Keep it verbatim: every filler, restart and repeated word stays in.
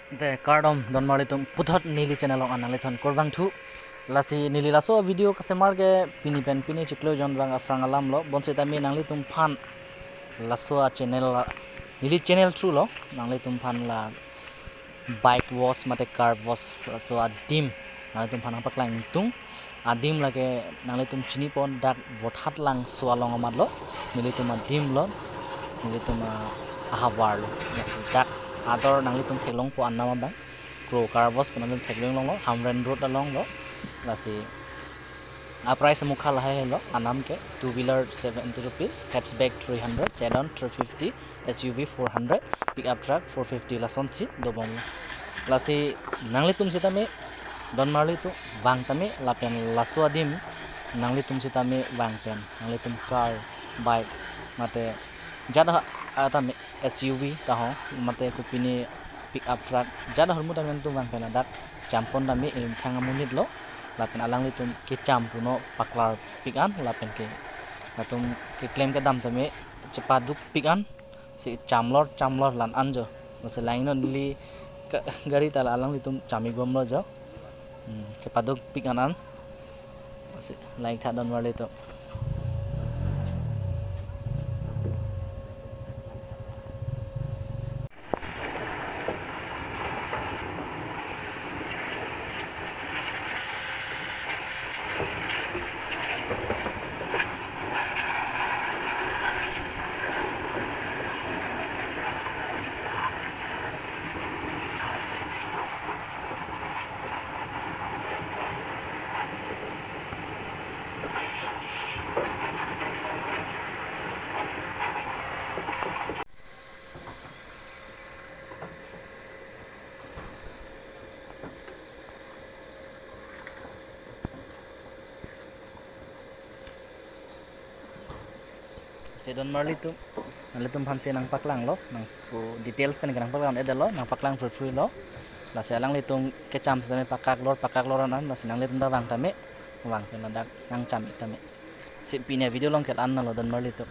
Te kardom donmarli atum, puthot neli channel along nanglitumphan kurvangthu. Lasi neli laso video kasemar ke pini pen pini chiklo jon vang aphrang alam lo, bonsitame nanglitumphan laso a channel, neli channel through lo nanglitumphan la bike wash mate car wash laso adim nanglitumphan nangpaklang ingtung. Adim lake nanglitum chinipon, dak Vothatlangso along amat lo, nelitum adim lo, nelitum a-, ahavar lo. Lasi dak ador nanglitum theklongpo anam abang. Kro Car Wash pu nanglitum theklong longlo, Hamren Road along lo. Lasi a price amukha lahai lo, anam ke two wheeler seventy rupees, hatchback three hundred, sedan three fifty, S U V four hundred, pickup truck four fifty, lasonsi dobom lo. Lasi nanglitum sitame donmarli atum vang tame lapen laso adim nanglitum sitame vang pen nanglitum car, bike mate jat ha-, atame S U V ta ho mate kopine pickup truck jat ahormu tame nanglitum vang pen ladak champon tame elimthang amonit lo, lapen alanglitum kecham puno paklarpik an lapen ke latum keklem kedam tame chepadukpik an, si chamlor chamlor la-an jo. Masi laino neli ka-, gari ta la alanglitum cham-ik bomlo jo. Hmm, chepadukpik an an. Masi lain tha donmarli atum. Si donmarli atum, nanglitumphan si nangpaklanglo, nang pu details pen ke nangpaklang-et detlo, nangpaklang free free lo. Lasi alanglitum kecham sitame pakak lor, pakak lor an an, lasi nanglitum ta vang tame, vang pen ladak nangcham-ik tame. Si pini avideo along ke la-an lo donmarli atum.